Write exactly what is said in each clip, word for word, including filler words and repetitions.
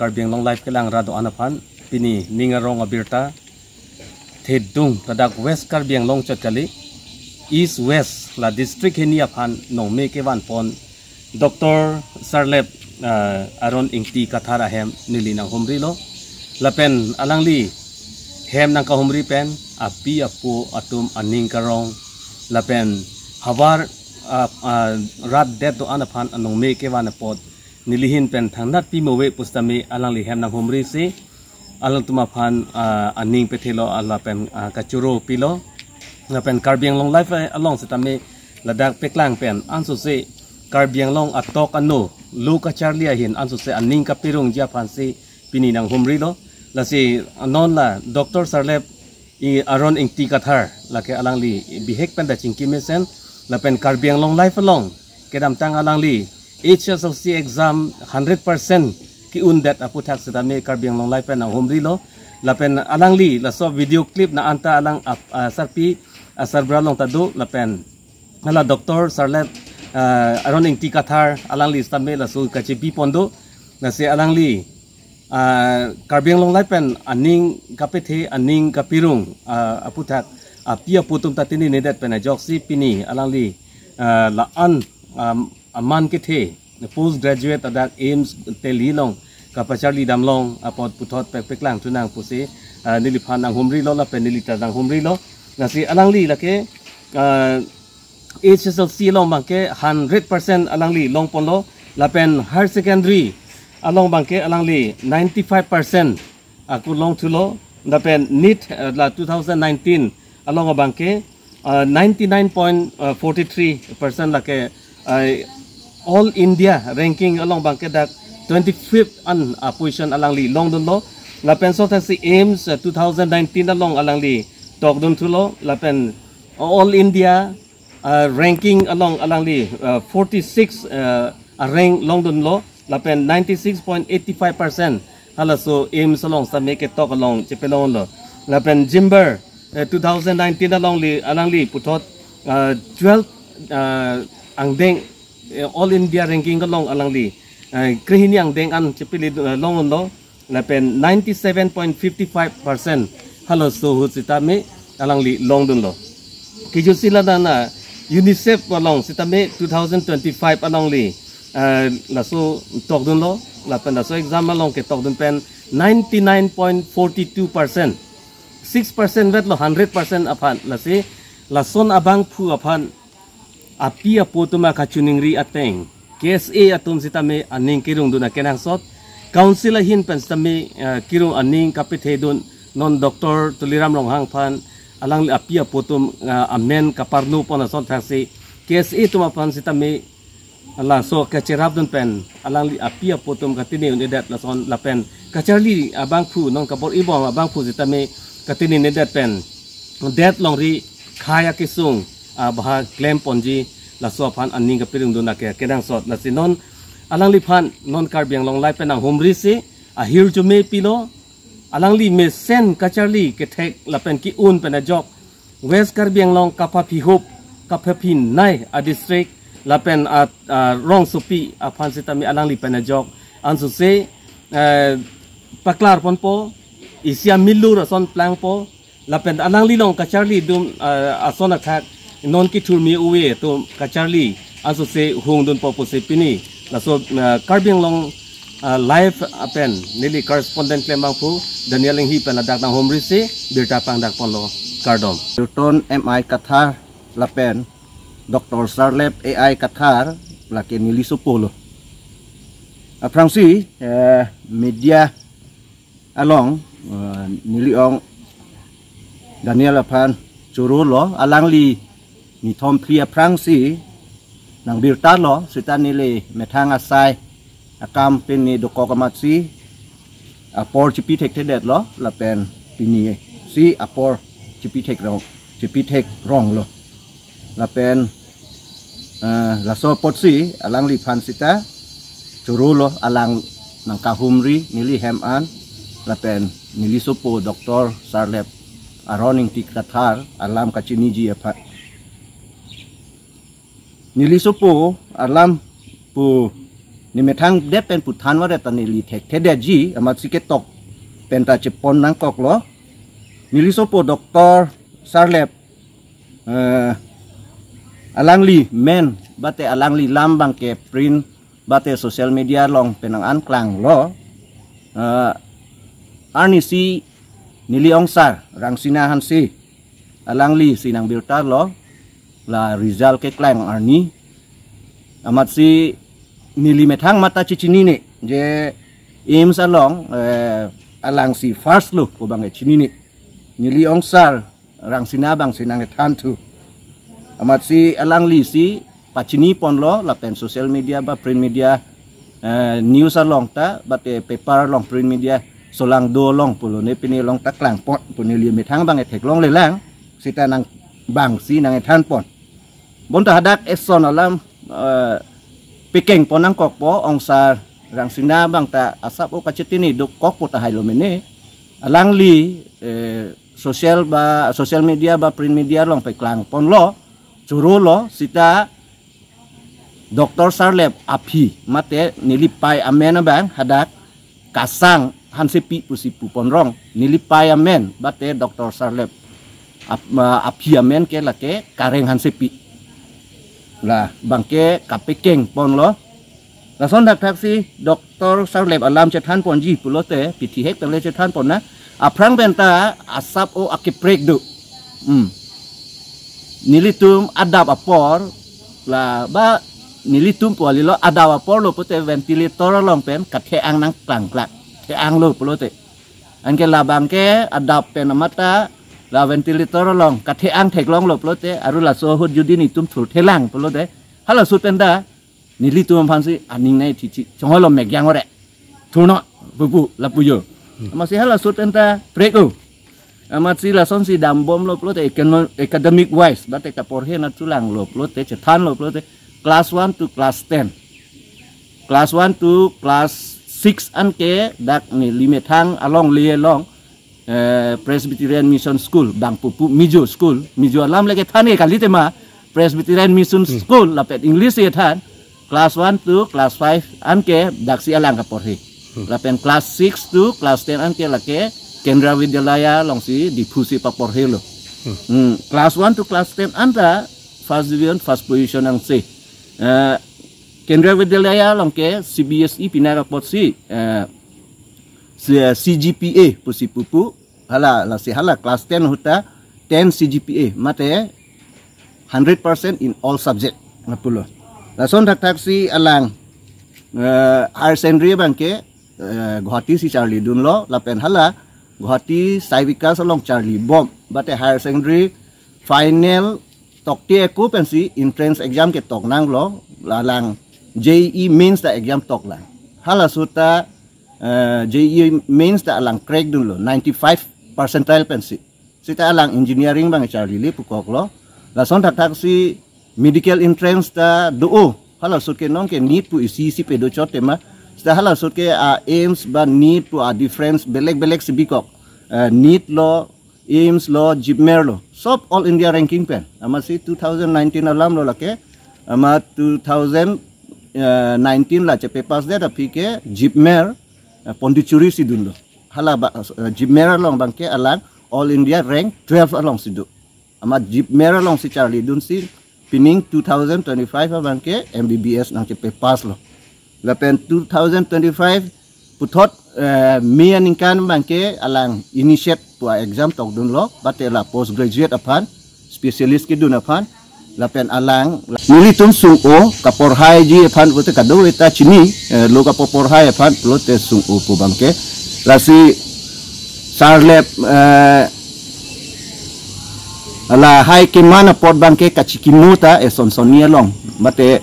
Karbi Anglong Live kelang rat do-an aphan pini ning arong abirta thedung ladak West Karbi Anglong chot kali, East West la district hini aphan nongme kevan pon Doctor Sarlep, ah, Aron Ingti Kathar ahem neli nanghumrilo. Lapen alangli hem nangkahumri pen api apo atum aning karong lapen havar, ah, ah, rat det do-an aphan anongme kevan apot nelihin pen thangnat pimo ave pusitame alangli hem nanghumri si alangtum aphan, ah, aning pethelo lapen, ah, kachoro pilo. Lapen Karbi Anglong Live, eh, along sitame ladak paklang pen ansose Karbi Anglong atok ano lo kacharli ahin ansose aning kapirungji aphansi pini nanghumrilo. Lasi non la Doctor Sarlep I Aron Ingti Kathar lake alangli bihek pen ta chingki mesen lapen Karbi Anglong Live along kedamtang alangli H S L C exam hundred percent ke-undet aputhak sitame Karbi Anglong Live pen nanghumrilo. Lapen alangli laso video clip na anta alang ap-, ah, sarpi, ah, sarbura along ta do lapen hala Doctor Sarlep, ah, Aron Ingti Kathar alangli sitame laso kachepi pon do. Lasi alangli, ah, Karbi Anglong Live pen aning kapethe aning kapirung, ah, aputhak api apo atum ta tininedet pen ajoksi pini alangli, ah, la-an, ah, aman kethe post graduate adak AIIMS Delhi along kapacharli damlong apot puthot pek paklang thunang pusi, ah, neliphan nanghumrilo lapen neli ta nanghumrilo. Lasi alangli lake, ah, H S L C along abangke hundred percent alangli long ponlo lapen higher secondary along abangke alangli ninety-five percent ako long thulo lapen NEET, eh, la two thousand nineteen along abangke, eh, ninety-nine point forty-three percent lake, eh, all India ranking along abangke dak twenty-fifth an, ah, position alangli longdunlo lapen sotasi AIIMS, eh, two thousand nineteen along alangli tokdun thulo lapen all India, ah, ranking along alangli, ah, forty-six, ah, a-rank longdunlo lapen ninety-six point eighty-five percent halaso AIIMS along sitame ketok along chepelonglo lapen JIMBER, eh, two thousand nineteen alongli alangli puthot, ah, twelve, ah, angdeng, eh, all India ranking along alangli, eh, krehini angdeng an chepili, eh, longdunlo lapen ninety-seven point fifty-five percent halaso ahut sitame alangli longdunlo. Kijutsi la nana UNICEF along sitame two thousand twenty-five alongli, eh, laso tokdunlo lapen laso exam along ketokdun pen ninety-nine point forty-two percent, six percent vetlo hundred percent aphan. Lasi lason abangphu aphan api apo atum akachiningri ateng K S A atum sitame aning kirungdun akenangsot, council ahin pen sitame, eh, kirung aning kapethedun, non Doctor Tuliram Ronghang aphan alangli api apo atum, eh, amen kaparnu pon ason thaksi K S A atum aphan sitame laso kacherapdun pen alangli api apo atum katini un-edet lason lapen kacharli abangphu non kabor-ibom abangphu sitame katininedet pen det longri khei akesung, ah, baha klem ponji laso aphan aning kapirungdun ake kenangsot. Lasi non alangliphan non Karbi Anglong Live pen nanghumri si ahirjume pilo, alangli mesen kacharli kethek lapen ke-un pen ajok West Karbi Anglong kapaphihup kapaphinei a-district lapen a, a, rongsopi aphan sitame alangli pen ajok ansose, eh, paklar ponpo, isi amilur ason plangpo lapen alangli along kacharlidun, eh, ason athak non kethurmi uwe atum kacharli ansose hungdunpo pusi pini laso, eh, Karbi Anglong, eh, Live apen neli correspondent klembangphu Daniel Inghi pen ladak nanghumri si birta pangdak ponlo, kardom. Hilton M I Kathar lapen Doctor Sarlep A I Kathar lake neli sopo lo. Aphrangsi, eh, media along, eh, neli ong Daniel aphan choro lo, alangli nithom phli aphrangsi nangbirta lo, seta neli methang asai akam pen ne dokok amatsi apor chipi thekthedet lo, lapen pini si apor chipi thek rong, chipi thek rong lo. Lapen, eh, laso apotsi alangliphan seta choro lo, alang nangkahumri neli hem an lapen neli sopo Doctor Sarlep Aron Ingti Kathar alam kachiniji aphan. Neli sopo alam pu Nemethang det pen pu thanvare ta neli thekthedetji, amatsi ketok pen ta chepon nangkoklo. Neli sopo Doctor Sarlep, eh, alangli men, bate alangli lam abangke print, bate social media along pen nang-an klanglo. Eh, arnisi neli ongsar Rangsina Hanse, alanglisi nang birta lo, la result keklang arni. Amatsi neli methang mata chechinine, je AIIMS along, eh, alangsi first lo pu abang chinine. Neli ongsar Rangsina abangsi nang-ethan thu. Amatsi alanglisi pachini ponlo lapen social media ba print media, eh, news along ta, bate paper along, print media, solangdo along pulo, ne pini along ta klangpon pu neli methang abang theklonglelang, seta nang abangsi nang-ethan pon. Bonta hadak eson alam, eh, pekeng pon nangkokpo, ongsar Rangsina abang ta asap o kachetini dokokpo tahai lo mene. Alangli, eh, social ba, social media ba print media along peklang ponlo, chorolo, seta Doctor Sarlep aphi, mate nelipei amen abang hadak Kasang Hansepi pusi pu ponrong, nelipei amen, bate Doctor Sarlep ap-, ma, aphi amen ke lake Kareng Hansepi. La abangke kapekeng ponlo. Lason thakthaksi Doctor Sarlep alam chethan ponji pulote, pithihek pen le chethan pon na. Aphrang pen ta asap o akeprek do. Hmm. Nelitum adap apor, la ba nelitum pu kali lo, adap apor lo pulote ventilator along pen kathe-ang nangklangklak. The-ang lo pulote. Anke la abangke adap pen amat ta la ventilator along kathe-ang theklonglo pulote, aru laso ahut jodi netum thurthelang pulote, halaso ahut pen ta nelitum aphansi aning nai thithi chongholo, mek jang ore. Thurno pupu lapu jo. Amatsi halaso ahut pen ta prek o. Amatsi lasonsi dambomlo pulote, econo-, academic wise, bate kaporhe nat chelanglo pulote, chethanlo pulote, class one to class ten. Class one to class six anke dak neli methang alongle along, eh, Presbyterian Mission School, bang pupu Mizo School, Mizo alam lake than ke kali tema, Presbyterian Mission School, lapen English ethan, class one to class five anke daksi alang kaporhe. Lapen class six to class ten anke lake Kendriya Vidyalaya alongsi Diphusi paporhelo. Hmm, class one to class ten anta first division, first position angse. Eh, Kendriya Vidyalaya along ke C B S E pinak apotsi, eh, C-, C G P A pusi pupu, hala, lasi hala class ten ahut ta ten C G P A, mate hundred percent in all subject, lapulo. Lason thakthaksi alang, eh, higher secondary abangke, eh, Guwahati si charlidunlo, lapen hala Guwahati Sai Vikas along charlibom, bate higher secondary final tokte ako pensi entrance exam ketok nanglo, la alang J E E mains ta exam toklang. Halaso ahut ta, eh, J E E mains ta alang crack dunlo, ninety-five percentile pensi. Seta alang engineering abang charlile pukoklo. Lason thakthaksi medical entrance ta do o. Halaso ahut ke nonke NEET pu isi isi pedo chot tema. Seta halaso ahut ke, ah, AIIMS ba NEET pu a difference belek belek si bikok. Eh, NEET lo, AIIMS lo, JIPMER lo, sob All India ranking pen. Amatsi two thousand nineteen alam lo lake, amat two thousand nineteen la chepe pass det aphi ke JIPMER, eh, Pondicherry si dunlo. Hala ba, eh, JIPMER along abangke alang All India rank twelve alongsi do. Amat JIPMER alongsi charlidunsi pining two thousand twenty-five abangke M B B S nangchepe pass lo. Lapen two thousand twenty-five puthot, eh, May aningkan abangke alang initiate pu a exam tokdunlo, bate la postgraduate aphan, specialist kedun aphan, lapen alang nelitum sung-o kaporhaiji aphan pulote kadokave ta chini, eh, lo kapoporhai aphan pulote sung-o pu abangke. Lasi Sarlep, eh, lahai keman apot abangke kachikimo ta eson sonni along, mate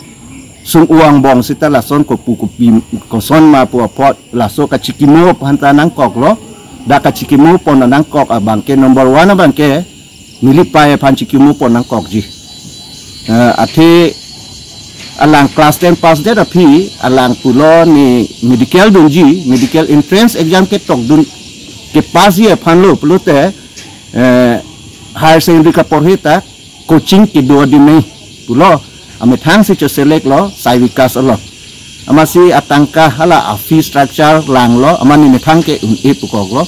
sung-o angbong seta lason kopu kopi koson ma pu apot laso kachikimo aphan ta nangkoklo. Dak kachikimo pon nangkok abangke number one abangke nelipei aphan chikimo pon nangkokji. Eh, athe alang class ten pass det aphi alang pulo ne medical dunji, medical entrance exam ketokdun kepassji aphan lo pulote, eh, higher secondary kaporhe ta coaching kedo adim nai pulo, amethang si cho-select lo Sai Vikas along. Amatsi atangka hala a fee structure langlo, amat ne methang ke un-e pukoklo.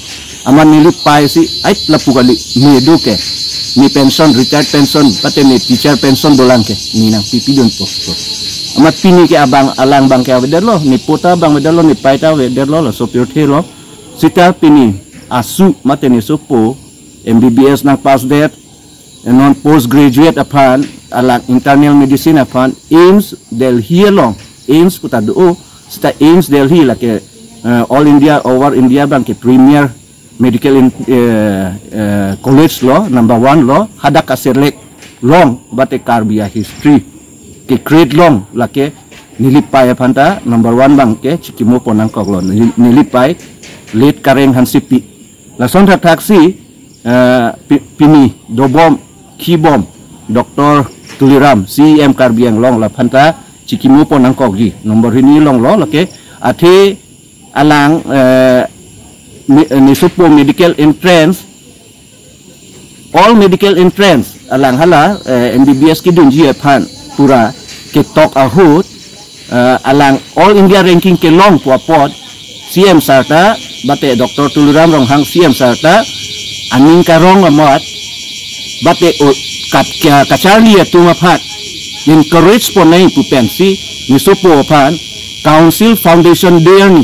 Amat neli pai si ait lapu kali, ne do ke, ne pension, retired pension, mate ne teacher pension dolang ke, ne nangpipi dunpo. Amat pini ke abang alang abang ke avedetlo, ne po ta abang avedetlo, ne pai ta avedetlo, laso pirthe lo. Sita pini asu mate ne sopo M B B S nang pass det, non post graduate aphan, alang internal medicine aphan, AIIMS Delhi along, AIIMS puta do, sita AIIMS Delhi lake, eh, All India, over India abang ke premier medical in, eh, eh, college lo, number one lo, hadak ka select long, mate Karbi a history ke create long, lake neli pai aphan ta number one abang ke chikimo pon nangkoklo, neli, neli pai late Kareng Hansepi. Lason thakthak si, eh, pi-, pini dobom, khibom, Doctor Tuliram, C E M Karbi Anglong, laphan ta chikimo pon nangkokji. Number hini longlo, lake, athe alang, eh, mi-, ne sopo medical entrance, all medical entrance, alang hala, eh, M B B S kedunji aphan pura ketok ahut, eh, alang All India ranking kelong pu apot, C M sir ta, mate Doctor Tuliram Ronghang C M sir ta, aning karong amat, mate o kat kya kacharli atum aphan encourage pon nangji pu pensi, ne sopo aphan Council Foundation Day arni,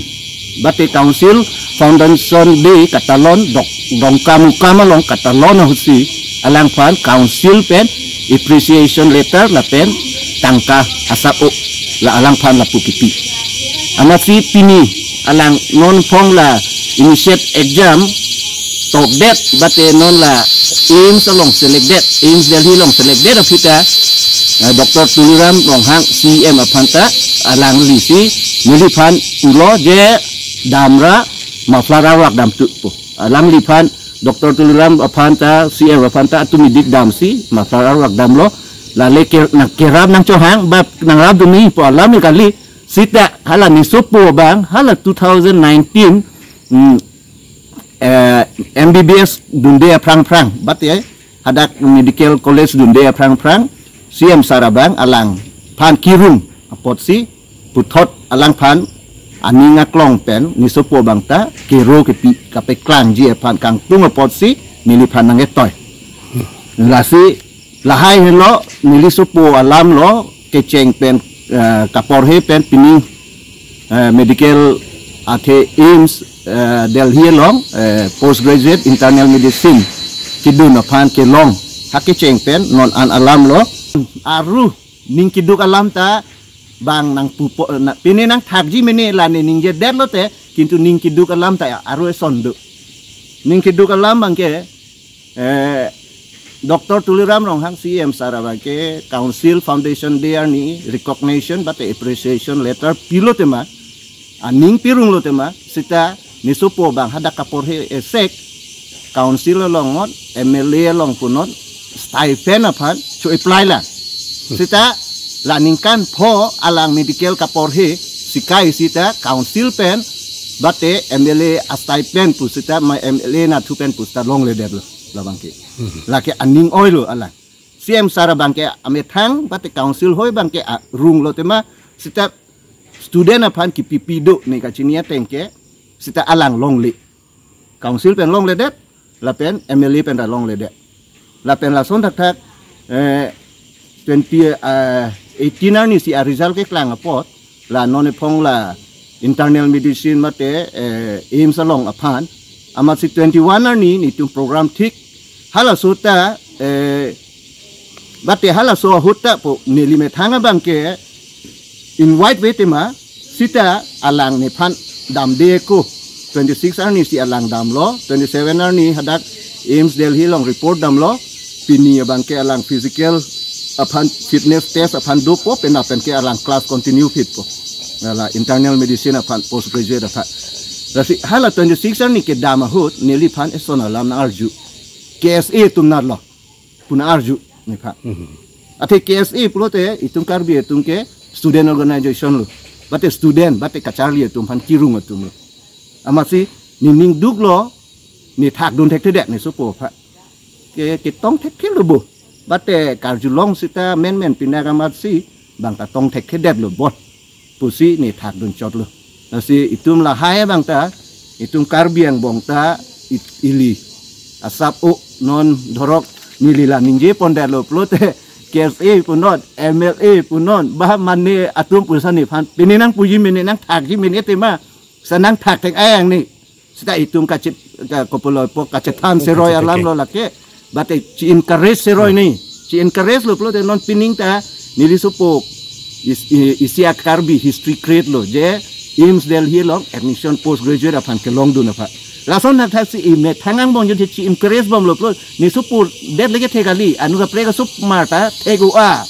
mate Council Foundation Day katalon dok, Dongkamukam along katalon ahutsi, alangphan Council pen appreciation letter lapen tangka asap-o, la alangphan lapu kipi. Amatsi pini alang non phong la initiate exam tokdet, mate non la AIIMS along selected, AIIMS Delhi along selected aphi ta, eh, Doctor Tuliram Ronghang C E M aphan ta alanglisi neliphan pulo je damra muffler arvak damthupo. Alangliphan Doctor Tuliram aphan ta, C E M aphan ta, atum idik damsi muffler arvak damlo. Lale ke nang kerap nangchohang, ba nangrap dunji pu alam kali. Sita hala ne sopo abang, hala two thousand nineteen, hmm, eh, M B B S dunde aphrang-phrang, mate hadak medical college dunde aphrang-phrang, C M sir abang alangphan kirung apotsi, puthot alangphan aning aklong pen ne sopo abang ta kero kepi kapeklangji aphan kangtung apotsi, neliphan nangketoi. Lasi lahai helo, neli sopo alam lo, kecheng pen, eh, kaporhe pen pining, eh, medical athe AIIMS, eh, Delhi along, eh, postgraduate internal medicine kedun aphan kelong, ha kecheng pen non an alam lo. Aru ning keduk alam ta bang nangpupo, na, pine nangthakji mene la ne ningjedetlo te, kintu ning keduk alam ta aru eson do. Ning keduk alam abang ke, eh, Doctor Tuliram Ronghang C E M sir abang ke Council Foundation Day arni recognition mate appreciation letter pilo tema, aning pirunglo tema, sita ne sopo abang hadak kaporhe esek, Council along non, M L A along pu non, stipend aphan cho-apply lang. Sita la ningkan pho alang medical kaporhe sikai sita Council pen, mate M L A a stipend pu sita, ma M L A nathu pen pu sita longledetlo labang ke. Lake aning oilo alang. C E M sir abang ke amethang, mate Council hoi abang ke arunglo tema, sita student aphan kipipi do ne kachini ateng ke, sita alang longle. Council pen longledet, lapen M L A pen ta longledet. Lapen lason thakthak, eh, twenty, eh, eighteen arni si a result keklang apot, la non ephong la internal medicine mate, eh, AIIMS along aphan. Amatsi twenty-one arni netum program thik. Halaso ta, eh, mate halaso ahut ta po neli methang abang ke invite ve tema, sita alang nephan damde ko. Twenty-six arni si alang damlo, twenty-seven arni hadak AIIMS Delhi along report damlo, pini abang ke alang physical aphan fitness test aphan dopo, penap pen ke alang class continue phitpo. Hala internal medicine aphan postgraduate aphan. Lasi hala twenty-six arni kedam ahut neliphan eson alam nang-arju. K S A atum natlo pu nang-arju nephan. Athe K S A pulote itum Karbi atum ke student organization lo. Mate student, mate kacharli atum aphan kirung atum lo. Amatsi ne ning duklo, ne thakdun thekthedet ne sopo aphan. Ke, ketong thekthelo bo. Mate karjulong sita menmen pinak amatsi bang ta tong thekthedetlo bon. pusi ne thakdun chotlo. Lasi itum lahai abang ta, itum Karbi angbong ta it-, ili asap o non dhorok neli la ningje pondetlo pulote K S A punon, M L A punon, ba mane atum pusa nephan pini nangpuji mene, nangthakji mene tema, sa nangthak thek ayang ni. Seta itum kachi-, ka-, kopoloi po kachethan seroi alam lo lake. Bate chi-encourage seroi ni. Chi-encourage lo pulote non pining ta neli sopo is-, i-, isi a-Karbi history create lo. Je IMS Delhi along admission postgraduate aphan kelongdun aphan. Lason na thak si ime thangang bong je chi-encourage bomlo pulo. Ne sopo det leke thek kali. Anu kaprek asomar ta thek-o a.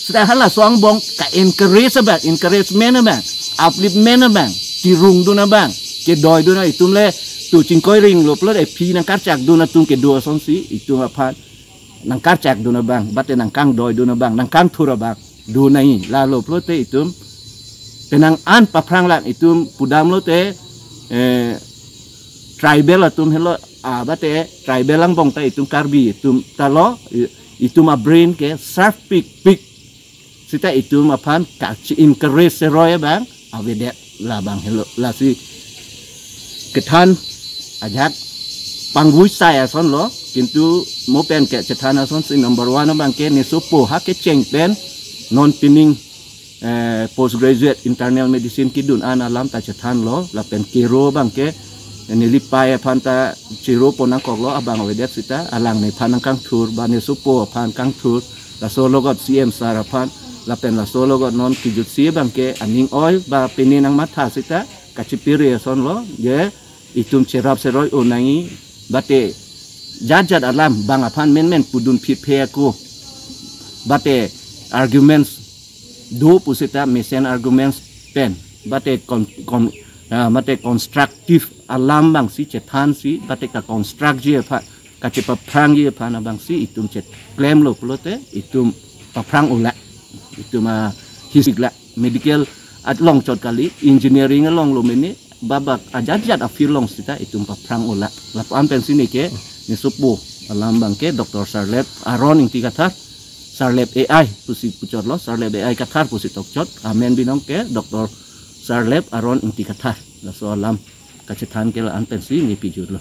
Seta halaso angbong ka-encourage abang, encouragement abang, upliftment abang, tirungdun abang, kedoidun abang, itum le tu chingkoi ring lo pulote aphi nangkarchakdun atum kedo asonsi, itum aphan nangkarchakdun abang, bate nangkangdoidun abang, nangkangthur abang, do nai, lalo pulote itum penang an paphrang lang itum pudamlote, eh, tribal atum helo, ah, bate tribal angbong ta itum Karbi itum ta lo, i-, itum a-brain ke sharp pik pik. Seta itum aphan kachi-encourage seroi abang avedet labang helo. Lasi kethan ajak pangvui sai ason lo, kintu mo pen kechethan asonsi number one abang ke ne sopo ha kecheng pen non pining, eh, postgraduate internal medicine kedun an alam ta chethanlo, lapen kero abang ke neli pai aphan ta chero pon nangkoklo, abang avedet seta alang nephan nangkangthur, ba ne sopo aphan kangthur, laso logot C M sir aphan, lapen laso logot non kejutsi abang ke aning oi, ba pini nangmatha seta kachipiri ason lo, je itum cherap seroi-o nangji, bate jat jat alam bang aphan menmen pudun phiphe ako, bate arguments do pusita mesen arguments pen, bate kon-, kon-, ah, mate constructive alam abangsi chethansi, bate ka-constructji aphan, kachepaphrangji aphan abangsi itum chetklemlo pulote itum paphrang-o la, itum a-history la, medical along chot kali, engineering along lo mene, babak ajat jat a-field along seta itum paphrang-o la. Lapu-an pensi neke ne sopo alam abang ke Doctor Sarlep Aron Ingti Kathar, Sarlep A I pusi puchotlo, Sarlep A I Kathar pusi tokchot, amen binong ke Doctor Sarlep Aron Ingti Kathar. Laso alam kachethan ke la-an pensi ne pijutlo.